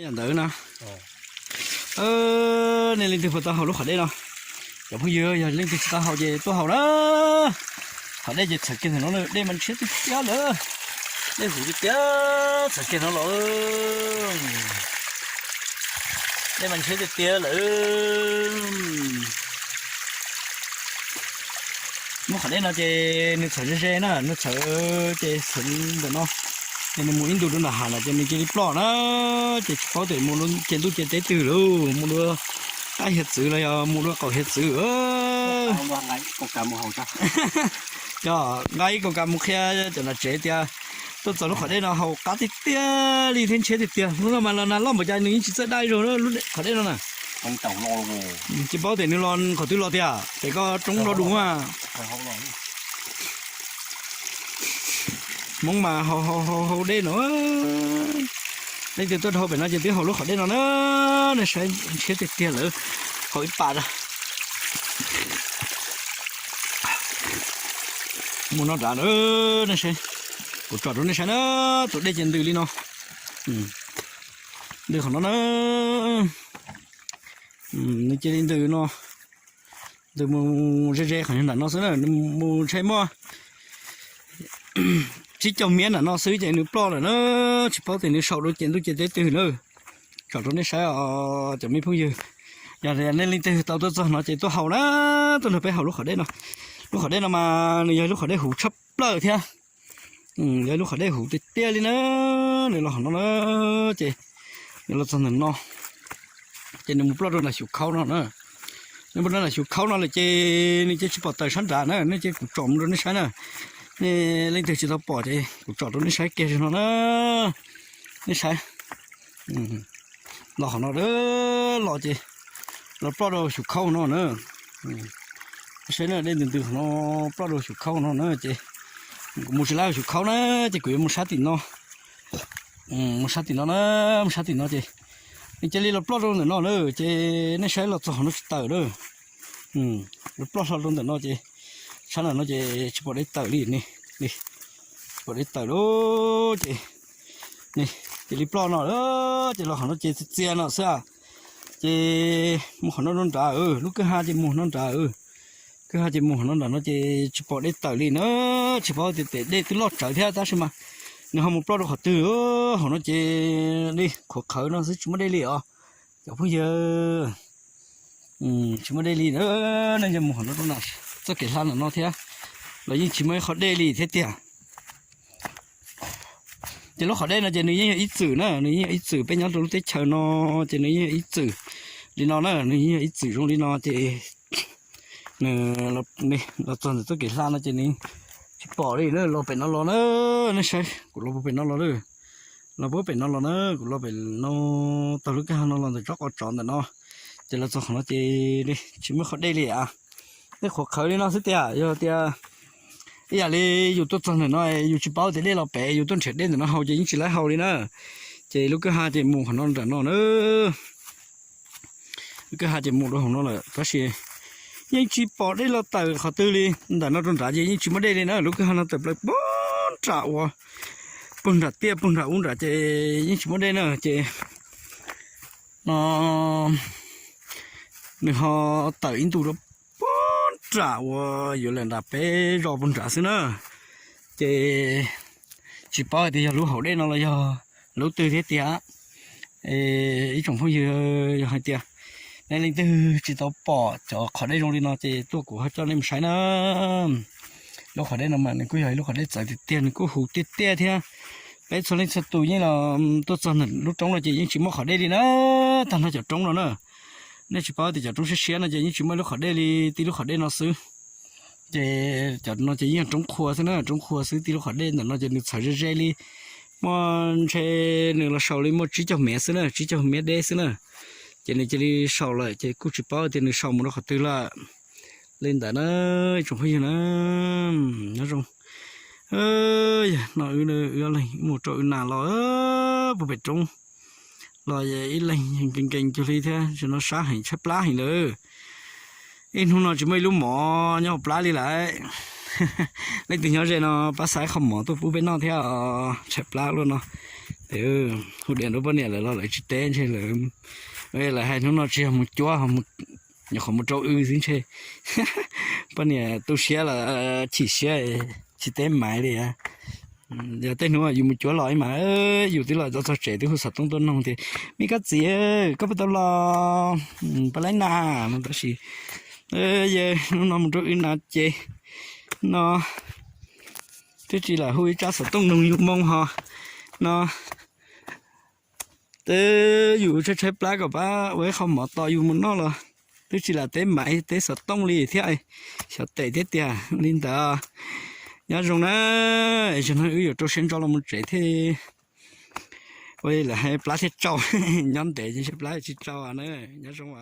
Yam ntawd na. Nej leej twg puas tau haus lub qhov dej no? Cov phooj ywg, yog leej twg tsis tau haus ces tuaj haus na. Qhov dej ces txhawv kiag ntawm no, dej mas ntshiab tiag tiag lawm. Dej huv tiag tiag, txhawv kiag no los. Dej mas ntshiab tiag tiag lawm. Muab qhov dej no ces nws txhawv ze ze na, nws txhawv ces txhawv ntawm no, ces nws mus ib ntus rau nram hav no ces nws cia li ploj na. Ces tsis paub tias mus rau ces ntuj ces teb twg lawm, mus dua qab hiav txwv los yog mus dua qaum hiav txwv. Yog nqa ib kaus kas mus qhia cov nam tsev tias tuaj txog lub qhov dej no haus qab tiag tiag li thiab ntshiab tiag tiag. Hnub no mas los nag loj npaum cas nws yeej tsis txawj daj zog lub qhov dej no na. Tsis paub tias nws los qhov twg los tiag, ces koj roob do du a. Hmoob mas haus haus haus dej no. Leej twg tuaj dhau pem no ces twb haus lub qhov dej no na. Nej saib ntshiab tiag tiag lawm, haus ib pas. Mus no nrad na, nej saib, kuv tsom rau nej saib na, tus dej ces ntws li no, ntws qhov no na. Nws cia li ntws no, ntws mus ze ze qhov nram no xwb na, nws mus ntshe muaj tsib caug miab nram no xwb ces nws ploj lawm na. Tsis paub tias nws saum rau ces ntuj ces teb twg na. Tsom rau nej saib os cov me phooj ywg, yog nej leej twg tau tuaj txog no ces tuaj haus na, tuaj nrog peb haus lub qhov dej no. Lub qhov dej no mas nws yog lub qhov dej huv tshaj plaws thiab. Yog lub qhov dej huv tiag tiag li na. Nws los qhov no na, ces nws los txog ntawm no, ces nws mus ploj rau nram xyuv khaub no na. Nws mus rau nram xyuv khaub no lawm ces nws cia tsis pom tawm sab nrad na, nej cia kuv tsom mus rau nej saib na. Nej leej twg tsis tau pom ces kuv tsom rau nej saib kiag no na. Nej saib, los qhov no los ces los ploj rau xyuv khaub no na. Saib na, dej ntws ntws qhov no ploj rau xyuv khaub no na ces kuv mus tsis laib xyuv khaub na, ces kuv yuav mus sab tim no. Mus sab tim no na, mus sab tim no ces nws cia li los ploj rau ntawm no na, ces nej saib los txog qhov no tsis tawm na. Los ploj hlo rau ntawm no ces sab ntawm no ces tsis pom dej tawm li ne, tsis pom dej tawm lawm ces cia li ploj no, ces los qhov no ces txias txias no xwb. Ces mus qhov no rau nrad, lub kwj ha ces mus no nrad, kwj ha ces mus qhov no nrad no ces tsis pom dej tawm li na. Tsis paub tias tes dej twb loj tsawv thiab tab sis mas nws ho mus ploj rau qhov twg, hauv no ces li qhuav qhawv no xwb tsis muaj dej li os cov phooj ywg. Tsis muaj dej li na, nej yog mus qhov no rau nram txoj kev hla ntawm no thiab los yeej tsis muaj ib qho dej li thiab tiag. Ces lub qhov dej no ces nws yeej yog ib txwm na, nws yeej yog ib txwm, peb nyob rau lub teb chaws no ces nws yeej yog ib txwm li no na, nws yeej yog ib txwm zoo li no ces nws los txog ntawm txoj kev hla no ces nws tsis pom li na, los pem no los na, nej saib kuv los puag pem no los na, los puag pem no los na, kuv los pem no, taug lub kwj ha no los ntawm tsob qos tsov ntawm no, ces los txog qhov no ces tsis muaj qhov dej li a. Dej qhuav qhawv li no xwb tiag, yog tias ib yam li yus tuaj txog ntawm no yus tsis paub tias dej los pem, yus tuaj nrhiav dej ntawm no haus ces yeej tsis laib haus li na. Ces lub kwj ha ces mus qhov no nram no na, lub kwj ha ces mus rau hauv no lawm tab sis yeej tsis pom dej los tawm qhov twg li. Ntawm no rau nrad ces yeej tsis muaj dej li na, lub kwj ha no tawm plaws puag nram uas puag nram tiaj puag nram ub nrad ces yeej tsis muaj dej na ces no nws ho tawm ib ntus rau puag nram uas yuav lawm nram peb zos puag nrad xwb na. Ces tsis paub hais tias yog lub hauv dej no los yog lub twg thiab tiag. Ib tsoom phooj ywg, yog hais tias nej leej twg tsis tau pom cov qhov dej zoo li no ces tuaj kuv ho coj nej mus saib na. Lub qhov dej no mas nws kuj yog ib lub qhov dej txawv tiag tiag, nws kuj huv tiag tiag thiab. Peb txhua leej txhua tus yeej los tuaj txog ntawm lub roob no ces yeej tsis muaj qhov dej li na. Tag nrho cov roob no na, nej tsis paub tias cov roob siab siab no ces yeej tsis muaj ib lub qhov dej li, tib lub qhov dej no xwb. Ces cov no ces yeej yog roob qhua xwb na, roob qhua xwb, tib lub qhov dej ntawm no ces nws txhawv ze ze li, muaj ntshe nws los saum li muaj tsib caug mev xwb na, tsib caug mev deb xwb na. Ces nws cia li saum lawm ces kuj tsis paub tias nws saum mus rau qhov twg lawm. Li ntawd na, ib tsoom phooj ywg na, nyob zoo. No wb leeg mus rau wb nas los puag pem roob los ib leeg nkees nkees cuag li thiab, tam sim no sab heev tshaib plab heev lawm. Ib hnub no tsis muaj ib lub mov nyob hauv plab li lawm. Leej twg nyob ze no pab xa ib qho mov tuaj pub peb noj thiab, tshaib plab luaj no. Tes hu diam rau poj niam lawv los lawv tsis teb ntshe lawv, lawv hais hnub no tsis yog mus cuab, nyuam qhuav mus rau w xwb ntshe. Poj niam tu siab los chim siab, tsis teb Maiv li. Yog tej hnub yus mus cuab los mas yus twb los txog tsev twb hu xov tooj tuaj noog tias, me koj txiv, koj puas tau los, puas laib na? No tab sis yawg hnub no mus rau w na ces no twb tsis lam hu ib tsab xov tooj noog yus moo ho no. Twb yus tshaib tshaib plab kom pab ua ib qho mov tos yus mus noj los twb tsis lam teb Maiv teb xov tooj li thiab. Xyov tes thiab tiag li ntawd. Nyob zoo na, zaum no wb yuav rau siab ntso los mus tsev thiab. Ua li lawv hais plab thiaj tsau, nyob ntev ces ntshe plab tsis tsau na. Nyob zoo.